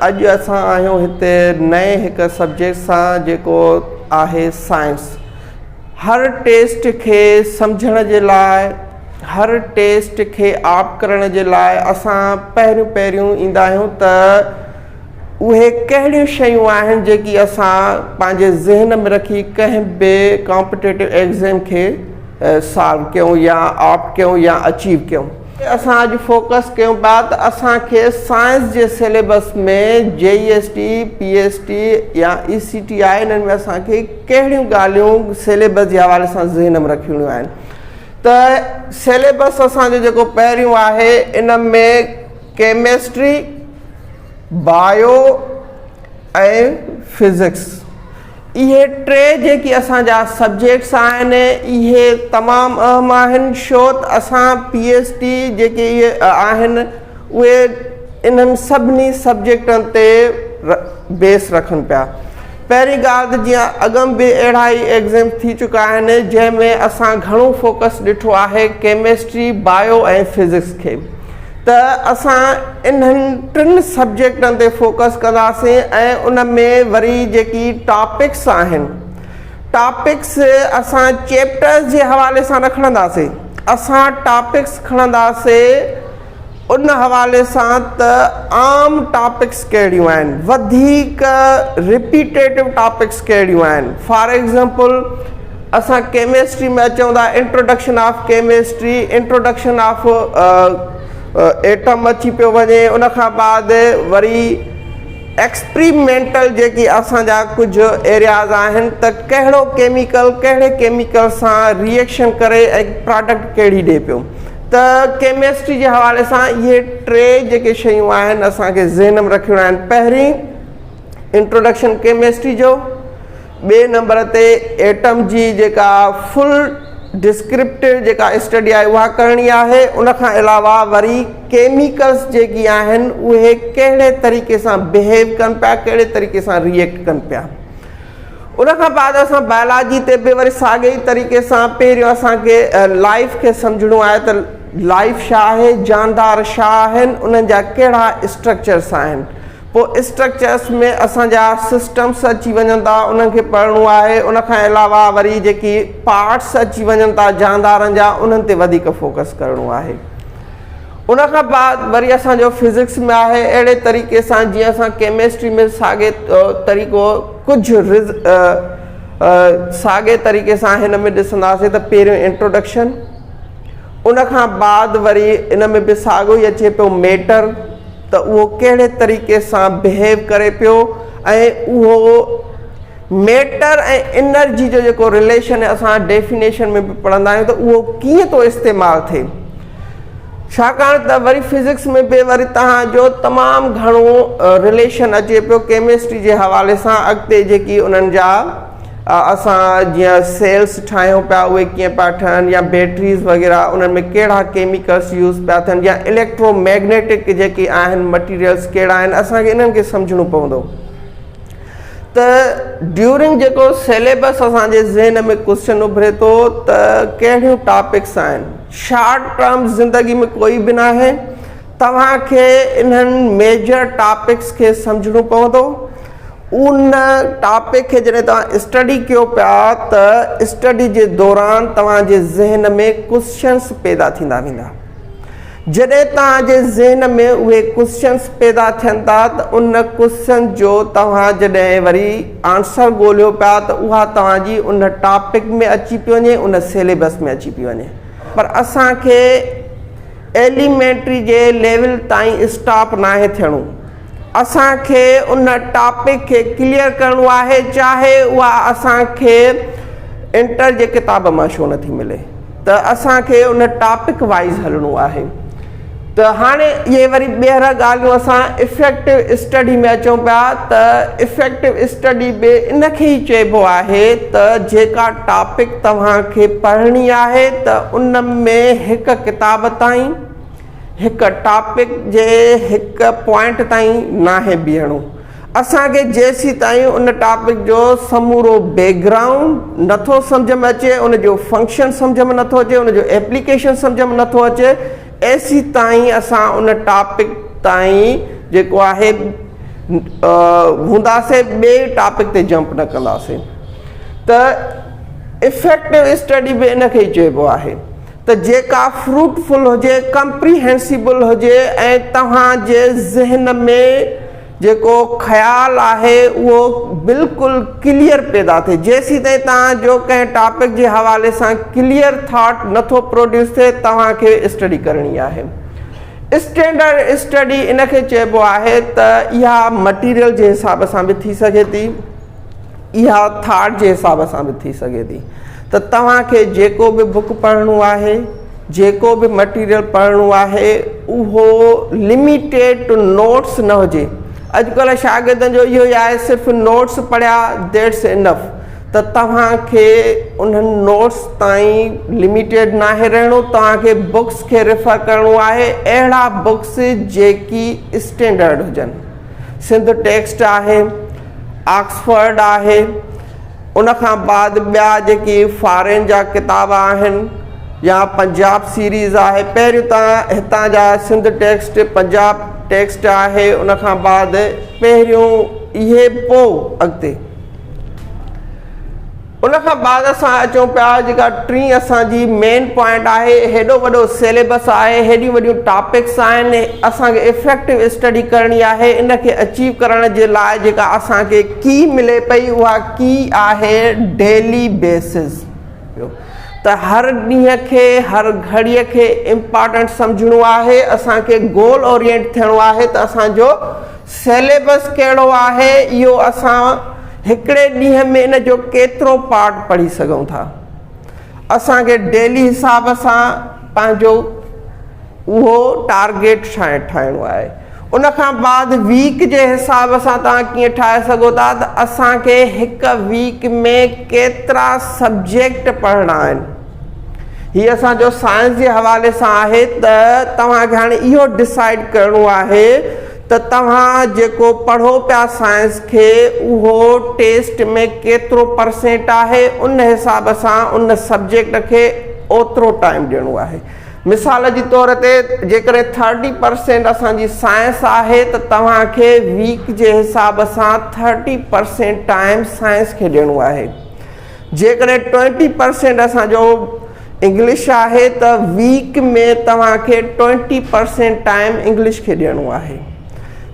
اڄ اسان آهيون هتي نئين هڪ سبجيڪٽ سان جيڪو آهي سائنس. هر ٽيسٽ کي سمجهڻ جي لاء هر ٽيسٽ کي آپٽ ڪرڻ جي لاء اسان پهريون پهريون ايندا آهيون ته اهي ڪهڙيون شيون آهن جيڪي اسان پنهنجي ذهن ۾ رکي ڪنهن به ڪامپٽيٽو ايگزام کي سالو ڪيون يا آپٽ ڪيون يا اچيو ڪيون. اسان اڄ فوڪس ڪيون پيا ته اسان کي سائنس جي syllabus ۾ J E S T, P S T يا اي سي ٽي آهي انهن ۾ اسان کي ڪهڙيون ڳالهيون سيليبس جي حوالي سان ذهن ۾ رکڻيون آهن ته سيليبس اسان جو جيڪو پهريون آهي ان ۾ ڪيمسٽري، بايو ۽ فزڪس اهي ٽي جيڪي اسان جا سبجيڪٽس آهن اهي تمام اهم آهن شو ته اسان پي ايس ٽي جيڪي اهي آهن اهي انهن سڀني سبجيڪٽن تي بيس رکن پيا پهرين ڳالهه ته جيئن اڳم به اهڙا ئي ايگزام ٿي چڪا آهن جنهن ۾ اسان گهڻو فوڪس ڏٺو آهي ڪيمسٽري بايو ۽ فزڪس کي ته اسان انهن ٽن سبجيڪٽن تي فوڪس ڪنداسين ۽ ان ۾ وري جيڪي ٽاپڪس آهن ٽاپڪس اسان چيپٽرز جي حوالي سان نه کڻنداسين اسان ٽاپڪس کڻنداسين ان حوالي سان ته عام ٽاپڪس ڪهڙيون آهن وڌيڪ رپيٽيٽو ٽاپڪس ڪهڙيون آهن فار ايگزامپل اسان ڪيمسٽري ۾ اچون ٿا introduction of chemistry introduction of atom اچي پيو وڃي ان کان بعد وري ايڪسپريمينٽل جيڪي اسان جا ڪجهه ايرياز آهن ته ڪهڙو ڪيميڪل ڪهڙي ڪيميڪل سان ريئيڪشن ڪري ۽ پراڊڪٽ ڪهڙي ڏي پيو ته ڪيمسٽري جي حوالي سان اهي ٽي جيڪي شيون آهن اسان کي ذهن ۾ رکڻيون آهن پهرين انٽروڊڪشن ڪيمسٽري جو ٻئي نمبر تي ايٽم جي جيڪا فل ڊسڪرپٽو جيڪا اسٽڊي آهي اها ڪرڻي آهي ان کان علاوه وري ڪيميڪلس جيڪي آهن اهي ڪهڙي طريقي سان بهيو ڪن پيا ڪهڙي طريقي سان ريئيڪٽ ڪن پيا ان کان بعد اسان بائلاجي تي به وري ساڳي ئي طريقي سان پهريون اسان کي لائف کي سمجهڻو آهي ته لائف ڇا آهي جاندار ڇا آهن انهن جا ڪهڙا اسٽرڪچرس آهن پوء اسٽرڪچرس ۾ اسان جا سسٽمس اچي وڃن ٿا انهن کي پڙهڻو آهي ان کان علاوه وري جيڪي پارٽس اچي وڃن ٿا جاندارن جا انهن تي وڌيڪ فوڪس ڪرڻو آهي ان کان بعد وري اسان جو فزڪس ۾ آهي اهڙي طريقي سان جيئن اسان ڪيمسٽري ۾ ساڳي طريقو ڪجهه ساڳي طريقي سان هن ۾ ڏسنداسين ته پهريون انٽروڊڪشن ان کان بعد وري ان ۾ به ساڳو ئي اچي پيو ميٽر ته اهو ڪهڙي طريقي سان بهيو ڪري پيو ۽ اهو ميٽر ۽ انرجي جو جيڪو رليشن اسان ڊيفينيشن ۾ به پڙهندا آهيون ته اهو ڪيئن ٿو استعمال ٿئي ڇاڪاڻ ته وري فزڪس ۾ به وري تهان جو تمام گهڻو رليشن اچي پيو ڪيمسٽري جي حوالي سان اڳتي جيڪي انهن جا اسان جيئن سيلس ٺاهيون پيا اهي ڪيئن پيا ٺهن يا بيٽريز وغيره انهن ۾ ڪهڙا ڪيميڪلس يوز پيا ٿين يا اليڪٽرو ميگنيٽڪ جيڪي آهن مٽيريلس ڪهڙا آهن اسان کي انهن کي سمجهڻو پوندو ته ڊيورنگ جيڪو سيليبس اسان جي ذهن ۾ ڪوشچن اڀري ٿو ته ڪهڙيون ٽاپڪس آهن شارٽ ٽرم زندگي ۾ ڪوئي به ناهي توهان کي انهن ميجر ٽاپڪس کي سمجهڻو پوندو ان ٽاپڪ کي جڏهن توهان اسٽڊي ڪيو پيا ته اسٽڊي جي دوران توهان جي ذهن ۾ ڪوشچنس پيدا ٿيندا ويندا جڏهن توهان جي ذهن ۾ اهي ڪوشچنس پيدا ٿين ٿا ته ان ڪوشچن جو توهان جڏهن وري آنسر ڳوليو پيا ته اها توهان جي ان ٽاپڪ ۾ اچي پيو وڃي ان سيليبس ۾ اچي پيو وڃي پر اسان کي ايليمينٽري جي ليول تائين اسٽاپ ناهي ٿيڻو اسان کي ان ٽاپڪ کي ڪليئر ڪرڻو آهي چاهي اها اسان کي انٽر جي ڪتاب مان ڇو نٿي ملي ته اسان کي ان ٽاپڪ وائز هلڻو آهي ته هاڻي اهي وري ٻيهر ڳالهيون اسان افيڪٽو اسٽڊي ۾ اچون پيا ته افيڪٽو اسٽڊي به ان کي ئي چئبو آهي ته جيڪا ٽاپڪ توهان کي پڙهڻي آهي ته ان ۾ هڪ ڪتاب تائين هڪ ٽاپڪ جي هڪ پوائنٽ تائين ناهي بيهڻو. اسان کي جيسيتائين ان ٽاپڪ جو سمورو بيڪ گرائونڊ نٿو سمجهه ۾ اچي، ان جو فنڪشن سمجهه ۾ نٿو اچي، ان جو ايپليڪيشن سمجهه ۾ نٿو اچي، ايسيتائين اسان ان ٽاپڪ تائين جيڪو آهي هونداسي ٻئي ٽاپڪ تي جمپ نه ڪنداسي ته افيڪٽو اسٽڊي به ان کي ئي چئبو آهي ته جيڪا فروٽ فل هجي ڪمپريهنسيبل هجي ۽ توهان جي ذهن ۾ جيڪو خيال آهي اهو بلڪل ڪليئر پيدا ٿئي جيسيتائين توهان جو ڪنهن ٽاپڪ جي حوالي سان ڪليئر ٿاٽ نٿو پروڊيوس ٿئي توهان کي اسٽڊي ڪرڻي آهي اسٽينڊرڊ اسٽڊي ان کي چئبو آهي ته اها مٽيريل جي حساب سان به ٿي سگهي ٿي اها ٿاٽ جي حساب سان به ٿي سگهي ٿي ته توهان کي جيڪو به بڪ پڙهڻو آهي جيڪو به مٽيريل پڙهڻو آهي اهو لميٽيڊ ٽو نوٽس نه هجي اڄڪلهه شاگردن جو اهو ئي آهي صرف نوٽس پڙهيا that's enough ته توهان کي انهن نوٽس تائين لميٽيڊ ناهي رهڻو توهان کي بڪس کي ريفر ڪرڻو آهي اهڙا بڪس جيڪي اسٽينڊرڊ هجن سنڌ ٽيڪسٽ آهي، آڪسفرڊ آهي، ان کان بعد ٻيا جيڪي فارين جا ڪتاب آهن يا پنجاب سيريز آهي پهريون ته هتان جا سنڌ ٽيڪسٽ پنجاب ٽيڪسٽ آهي ان کان بعد پهريون اهي پوء اڳتي ان کان بعد اسان اچون پيا جيڪا ٽين اسان جي مين پوائنٽ آهي هيڏو وڏو سيليبس آهي هيڏيون وڏيون ٽاپڪس آهن اسان کي افيڪٽو اسٽڊي ڪرڻي آهي ان کي اچيو ڪرڻ جي لاء جيڪا اسان کي ڪي ملي پئي اها ڪي آهي ڊيلي بيسز ته هر ڏينهن کي هر گهڙي کي امپارٽنٽ سمجهڻو آهي اسان کي گول اورينٽ ٿيڻو آهي ته اسان جو سيليبس ڪهڙو آهي اهو اسان هڪڙي ڏينهن ۾ ان جو ڪيترو پارٽ پڙهي سگهون ٿا اسان کي ڊيلي حساب سان پنهنجو اهو ٽارگيٽ ٺاهڻو آهي ان کان بعد ويڪ جي حساب سان توهان ڪيئن ٺاهي سگهو ٿا ته اسان کي هڪ ويڪ ۾ ڪيترا سبجيڪٽ پڙهڻا آهن هي اسان جو سائنس جي حوالي سان آهي ته توهان کي هاڻي اهو ڊسائيڊ ڪرڻو آهي ته توهان جيڪو پڙهو پيا سائنس کي اهو ٽيسٽ ۾ ڪيترو پرسينٽ آهي ان حساب سان ان سبجيڪٽ کي اوترو ٽائيم ڏيڻو آهي مثال جي طور تي جيڪڏهن ٿرٽي پرسينٽ اسان جي سائنس آهي ته توهان کي ويڪ جي حساب سان ٿرٽي پرسينٽ ٽائيم سائنس کي ڏيڻو آهي جيڪڏهن ٽوئنٽي پرسينٽ اسان جو انگلش آهي ته ويڪ ۾ توهان کي ٽوئنٽي پرسينٽ ٽائيم انگلش کي ڏيڻو آهي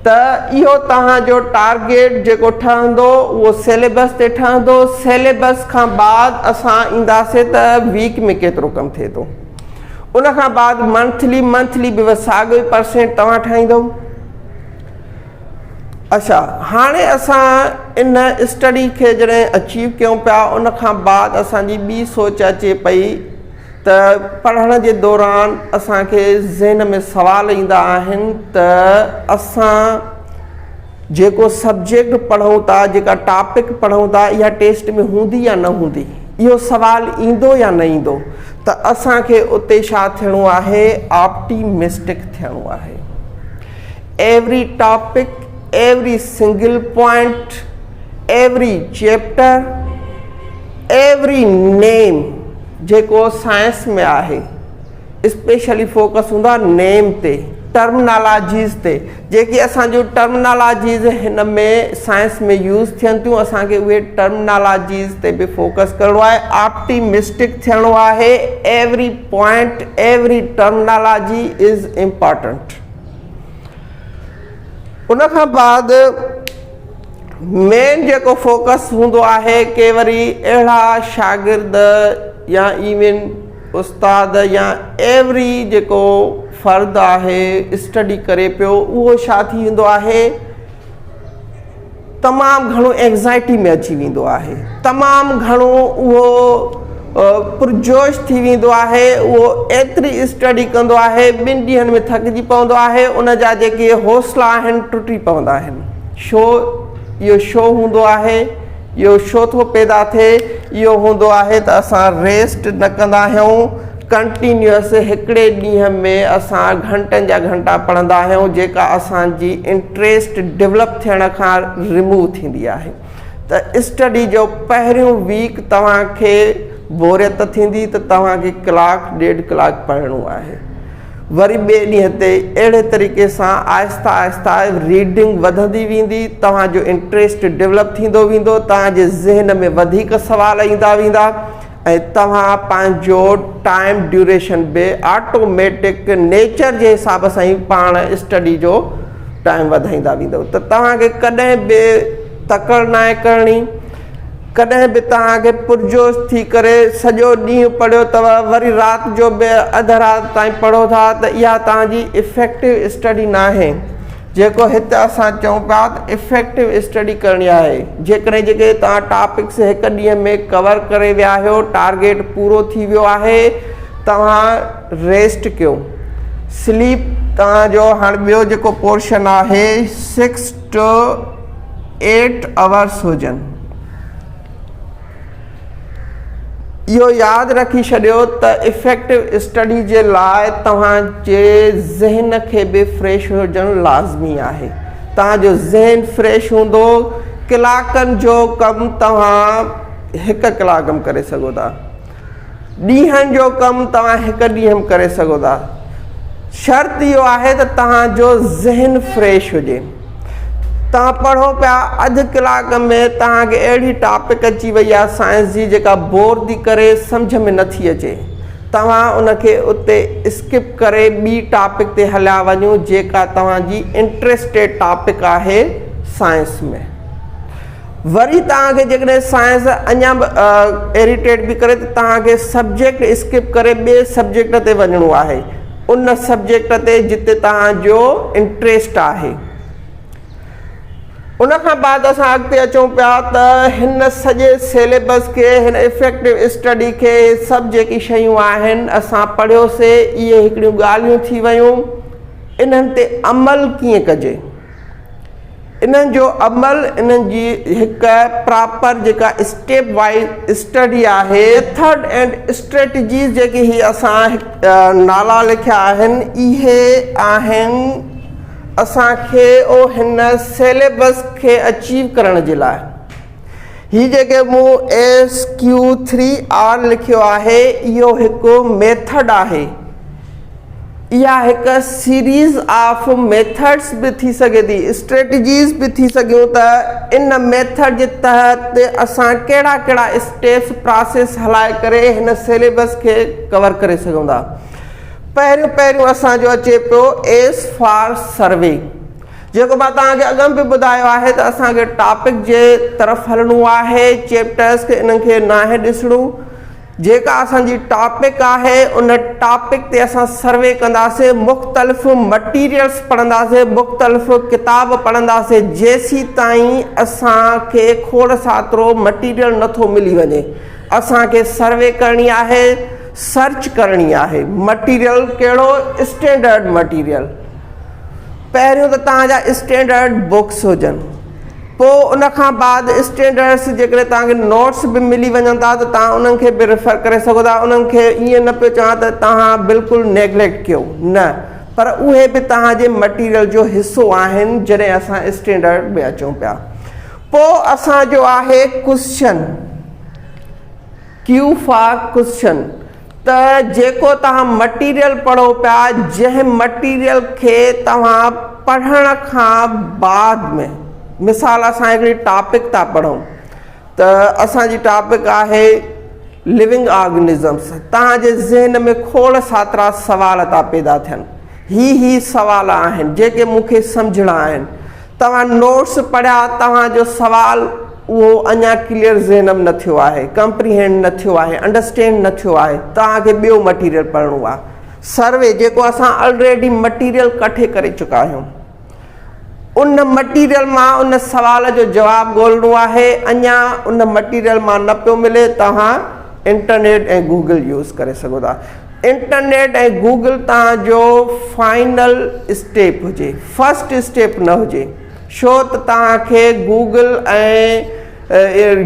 ته اهو توهان جو ٽارگيٽ جيڪو ٺهندو اهو سيليبس تي ٺهندو سيليبس کان بعد اسان اينداسي ته ويڪ ۾ ڪيترو ڪم ٿئي ٿو ان کان بعد منٿلي منٿلي به ساڳيو پرسينٽ توهان ٺاهيندو اڇا هاڻي اسان ان اسٽڊي کي جڏهن اچيو ڪيون پيا ان کان بعد اسان جي ٻي سوچ اچي پئي ته پڙهڻ جي دوران اسان کي ذهن ۾ سوال ايندا آهن ته اسان جيڪو سبجيڪٽ پڙهون ٿا جيڪا ٽاپڪ پڙهون ٿا اها ٽيسٽ ۾ هوندي يا نه هوندي اهو سوال ايندو يا نه ايندو ته اسان کي اتي ڇا ٿيڻو آهي آپٽيمسٽڪ ٿيڻو آهي every topic, every single point, every chapter, every name جيڪو سائنس ۾ آهي اسپيشلي فوڪس هوندو آهي نيم تي ٽرمنالاجيز تي جيڪي اسان جون ٽرمنالاجيز هن ۾ سائنس ۾ يوز ٿين ٿيون اسان کي اهي ٽرمنالاجيز تي به فوڪس ڪرڻو آهي آپٽيمسٽڪ ٿيڻو آهي every point every terminology is important ان کان بعد مين جيڪو فوڪس هوندو آهي ڪي وري اهڙا شاگرد يا ايون استاد يا ايوري جيڪو فرد آهي اسٽڊي ڪري پيو اهو ڇا ٿي ويندو آهي تمام گهڻو اينگزائٽي ۾ اچي ويندو آهي تمام گهڻو اهو پرجوش ٿي ويندو آهي اهو ايتري اسٽڊي ڪندو آهي ٻن ڏينهن ۾ ٿڪجي پوندو آهي ان جا جيڪي حوصلا آهن ٽٽي پوندا آهن شو اهو شو هوندو آهي اهو شو ٿو پيدا ٿئي اهو هوندو آهي ته اسان ريسٽ نه ڪندا آهيون ڪنٽينيوس هڪڙي ڏينهن ۾ اسان گهنٽن جا گهنٽا پڙهندا آهيون جيڪا اسان جي انٽريسٽ ڊولپ ٿيڻ کان ريموو ٿيندي آهي ته اسٽڊي جو پهريون ويڪ توهان کي بوريت ٿيندي ته توهان کي ڪلاڪ ڏيڍ ڪلاڪ پڙهڻو آهي. وري ٻئي ڏينهن تي اهڙي طريقي سان آهستي آهستي ريڊنگ وڌندي ويندي توهان جو انٽريسٽ ڊولپ ٿيندو ويندو توهان جي ذهن ۾ وڌيڪ سوال ايندا ويندا ۽ توهان پنهنجو ٽائيم ڊيوريشن به آٽوميٽڪ نيچر جي حساب سان ئي پاڻ اسٽڊي جو ٽائيم وڌائيندا ويندو ته توهان کي ڪڏهن به تڪڙ ناهي ڪرڻي ڪڏهن به توهان کي پرجوش ٿي ڪري سڄو ڏينهن پڙهيو اٿو وري رات جو به اڌ رات تائين پڙهو ٿا ته اها توهان جي افيڪٽو اسٽڊي ناهي جيڪو هت اسان چئون پيا ته افيڪٽو اسٽڊي ڪرڻي آهي جيڪڏهن جيڪي توهان ٽاپڪس هڪ ڏينهن ۾ ڪور ڪري ويا آهيو ٽارگيٽ پورو ٿي ويو آهي توهان ريسٽ ڪيو سليپ توهان جو هاڻ ٻيو جيڪو پورشن آهي 6 ٽو ايٽ آورس هجن. اهو ياد رکي ڇڏيو ته افيڪٽو اسٽڊي جي لاء توهان جي ذهن کي به فريش هجڻ لازمي آهي. توهان جو ذهن فريش هوندو ڪلاڪن جو ڪم توهان هڪ ڪلاڪ ۾ ڪري سگهو ٿا. ڏينهن جو ڪم توهان هڪ ڏينهن ۾ ڪري سگهو ٿا. شرط اهو آهي ته توهان جو ذهن فريش هجي. توهان پڙهو پيا اڌ ڪلاڪ ۾ توهان کي اهڙي ٽاپڪ اچي وئي آهي سائنس جي جيڪا بور ٿي ڪري سمجهه ۾ نٿي اچي توهان ان کي اتي اسڪپ ڪري ٻي ٽاپڪ تي هليا وڃو جيڪا توهان جي انٽريسٽيڊ ٽاپڪ آهي سائنس ۾ وري توهان کي جيڪڏهن سائنس اڃا به ايريٽيٽ به ڪري ته توهان کي سبجيڪٽ اسڪپ ڪري ٻئي سبجيڪٽ تي وڃڻو آهي ان سبجيڪٽ تي جتي توهان جو انٽريسٽ آهي. ان کان بعد اسان اڳتي اچون پيا ته هن سڄي سيليبس کي هن افيڪٽو اسٽڊي کي سڀ جيڪي شيون آهن اسان پڙهيوسي اهي هڪڙيون ڳالهيون ٿي ويون انهن تي عمل ڪيئن ڪجي. انهن جو عمل انهن جي هڪ پراپر جيڪا اسٽيپ وائز اسٽڊي آهي ميٿڊ اينڊ اسٽريٽجيز جيڪي هي اسان نالا لکيا آهن اهي آهن اسان کي او هن سيليبس کي اچيو ڪرڻ جي لاء هي جيڪي مون ايس ڪيو ٿري آر لکيو آهي اهو هڪ ميٿڊ آهي اها هڪ سيريز آف ميٿڊس به ٿي سگهي ٿي، اسٽريٽجيز به ٿي سگهيون ته ان ميٿڊ جي تحت اسان ڪهڙا ڪهڙا اسٽيپس پراسيس هلائي ڪري هن سيليبس کي ڪور ڪري سگهون ٿا. پهريون پهريون اسان جو اچي پيو ايس فار سروي جيڪو مان توهان کي اڳم به ٻڌايو آهي ته اسان کي ٽاپڪ جي طرف هلڻو آهي چيپٽرس کي انهن کي ناهي ڏسڻو جيڪا اسان جي ٽاپڪ آهي ان ٽاپڪ تي اسان سروي ڪنداسين مختلف مٽيريلس پڙهنداسين مختلف ڪتاب پڙهنداسين جيسيتائين اسان کي کوڙ ساترو مٽيريل نٿو ملي وڃي اسان کي سروي ڪرڻي آهي سرچ ڪرڻي آهي مٽيريل ڪهڙو اسٽينڊرڊ مٽيريل پهريون ته توهان جا اسٽينڊرڊ بڪس هجن پوء ان کان بعد اسٽينڊرڊس جيڪڏهن توهان کي نوٽس به ملي وڃن ٿا ته توهان انهن کي به ريفر ڪري سگهو ٿا انهن کي ائين نه پيو چوان ته توهان بلڪل نيگليڪٽ ڪيو نه پر اهي به توهان جي مٽيريل جو حصو آهن جڏهن اسان اسٽينڊرڊ ۾ اچون پيا پوء اسان جو آهي ڪوسچن ڪيو فار ڪوسچن ته جيڪو توهان مٽيريل پڙهو پيا جنهن مٽيريل کي توهان پڙهڻ کان بعد ۾ مثال اسان هڪڙي ٽاپڪ ٿا پڙهون ته اسان جي ٽاپڪ آهي لونگ آرگنزمس توهان جي ذهن ۾ کوڙ ساترا سوال ٿا پيدا ٿين هي هي سوال آهن جيڪي مون کي سمجهڻا آهن توهان نوٽس پڙهيا توهان جو سوال اهو اڃا ڪليئر ذهن م نه ٿيو آهي ڪمپريهينڊ نه ٿيو آهي انڊرسٽينڊ نه ٿيو آهي توهان کي ٻيو مٽيريل پڙهڻو آهي سروي جيڪو اسان الريڊي مٽيريل ڪٺي ڪري چڪا آهيون ان مٽيريل مان ان سوال جو جواب ڳولڻو آهي اڃا ان مٽيريل مان نه پيو ملي توهان انٽرنيٽ ۽ گوگل يوز ڪري سگهو ٿا انٽرنيٽ ۽ گوگل توهان جو فائنل اسٽيپ هجي فرسٽ اسٽيپ نه هجي ڇو ته توهان کي گوگل ۽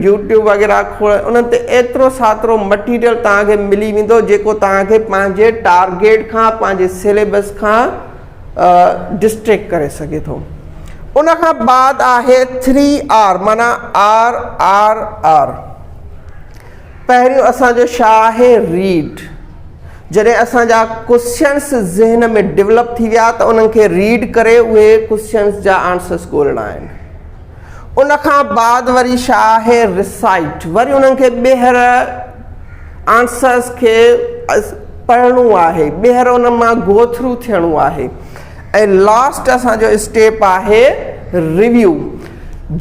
يوٽيوب وغيره کوڙ انهن تي ايترو ساترو مٽيريل توهان کي ملي ويندو جيڪو توهان کي پنهنجي ٽارگيٽ کان پنهنجي سليبس کان ڊسٽريڪٽ ڪري سگهي ٿو ان کان بعد آهي ٿري آر معنيٰ آر آر آر پهريون اسان جو شا آهي ريڊ. جڏهن اسان جا ڪوشچنس ذهن ۾ ڊولپ ٿي ويا ته انهن کي ريڊ ڪري اهي ڪوشچنس جا آنسرس ڳولڻا آهن. ان کان بعد وري ڇا آهي ريسائيٽ وري انهن کي ٻيهر آنسرس کي پڙهڻو آهي ٻيهر ان مان گو ٿرو ٿيڻو آهي ۽ لاسٽ اسان جو اسٽيپ آهي ريويو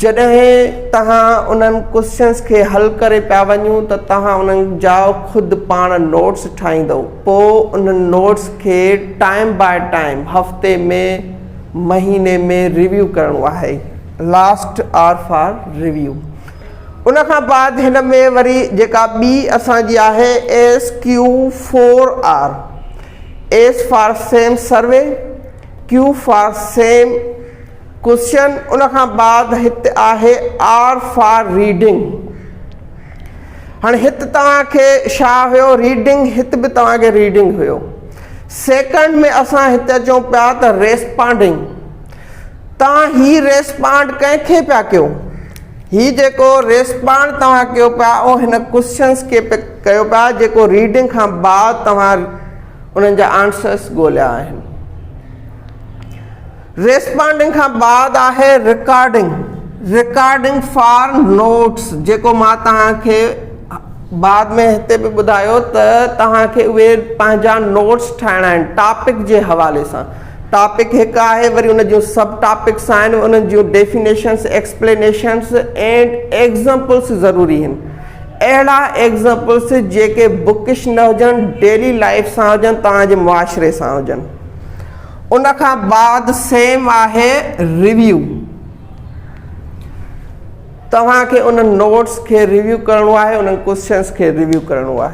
جڏهن توهان انهن ڪوشچنس کي حل ڪري پيا وڃون ته توهان انهن جا خود پاڻ نوٽس ٺاهيندو پوء انهن نوٽس کي ٽائيم باء ٽائيم هفتي ۾ مهيني ۾ ريويو ڪرڻو آهي لاسٽ آر فار ريويو ان کان بعد هن ۾ وري جيڪا ٻي اسان جي آهي S Q four R S for same survey Q for same question ان کان بعد هت آهي آر فار ريڊنگ هاڻي هت توهان کي ڇا هيو ريڊنگ هت به توهان کي ريڊنگ هيو سيڪنڊ ۾ اسان هت اچون پيا ته ريسپانڊنگ توهان هي ريسپانڊ ڪنهن کي پيا ڪيو هي جيڪو ريسپانڊ توهان ڪيو پيا اهو هن ڪوشچنس کي ڪيو پيا جيڪو ريڊنگ کان بعد توهان انهن جا آنسرس ڳوليا آهن ريسپانڊنگ کان بعد آهي رڪارڊنگ، رڪارڊنگ فار نوٽس، جيڪو مان توهان کي بعد ۾ هتي به ٻڌايو ته توهان کي اهي پنهنجا نوٽس ٺاهڻا آهن ٽاپڪ جي حوالي سان. ٽاپڪ هڪ آهي وري ان جون سب ٽاپڪس آهن انهن جون ڊيفينيشنس، ايڪسپلينيشنس اينڊ ايگزامپلس ضروري آهن. اهڙا ايگزامپلس جيڪي بڪش نه هجن، ڊيلي لائيف سان هجن، توهان جي معاشري سان هجن. ان کان بعد سيم آهي ريويو توهان کي انهن نوٽس کي ريويو ڪرڻو آهي انهن ڪوشچنس کي ريويو ڪرڻو آهي.